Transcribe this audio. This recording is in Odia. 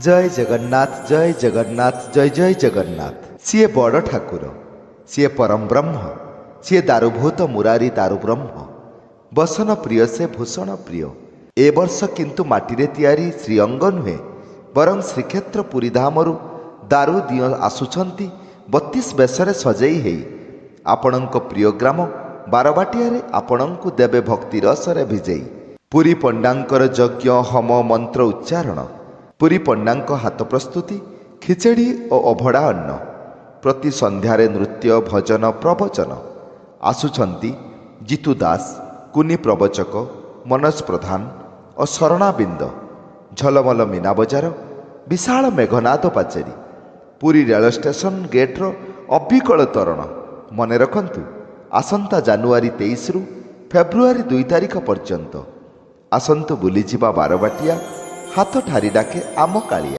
ଜୟ ଜଗନ୍ନାଥ, ଜୟ ଜଗନ୍ନାଥ, ଜୟ ଜୟ ଜଗନ୍ନାଥ। ସିଏ ବଡ଼ ଠାକୁର, ସିଏ ପରମ ବ୍ରହ୍ମ, ସିଏ ଦାରୁଭୂତ ମୁରାରୀ ଦାରୁବ୍ରହ୍ମ। ବସନ ପ୍ରିୟ ସେ, ଭୂଷଣ ପ୍ରିୟ। ଏ ବର୍ଷ କିନ୍ତୁ ମାଟିରେ ତିଆରି ଶ୍ରୀଅଙ୍ଗ ନୁହେଁ, ବରଂ ଶ୍ରୀକ୍ଷେତ୍ର ପୁରୀଧାମରୁ ଦାରୁ ଦିଅଁ ଆସୁଛନ୍ତି 32 ବେଶରେ ସଜେଇ ହେଇ। ଆପଣଙ୍କ ପ୍ରିୟ ଗ୍ରାମ ବାରବାଟିଆରେ ଆପଣଙ୍କୁ ଦେବେ ଭକ୍ତି ରସରେ ଭିଜେଇ। ପୁରୀ ପଣ୍ଡାଙ୍କର ଯଜ୍ଞ ହୋମ ମନ୍ତ୍ର ଉଚ୍ଚାରଣ, ପୁରୀ ପଣ୍ଡାଙ୍କ ହାତ ପ୍ରସ୍ତୁତି ଖିଚେଡ଼ି ଓ ଅଭଡ଼ା ଅନ୍ନ, ପ୍ରତି ସନ୍ଧ୍ୟାରେ ନୃତ୍ୟ, ଭଜନ, ପ୍ରବଚନ। ଆସୁଛନ୍ତି ଜିତୁ ଦାସ, କୁନି ପ୍ରବଚକ, ମନୋଜ ପ୍ରଧାନ ଓ ଶରଣାବିନ୍ଦ। ଝଲମଲ ମୀନା ବଜାର, ବିଶାଳ ମେଘନାଦ ପାଚେରୀ, ପୁରୀ ରେଳ ଷ୍ଟେସନ ଗେଟ୍ର ଅବିକଳ ତୋରଣ। ମନେ ରଖନ୍ତୁ, ଆସନ୍ତା ଜାନୁଆରୀ 23ରୁ ଫେବୃଆରୀ 2 ତାରିଖ ପର୍ଯ୍ୟନ୍ତ। ଆସନ୍ତୁ ବୁଲିଯିବା ବାରବାଟିଆ, ହାତ ଠାରି ଡାକେ ଆମ କାଳିଆ।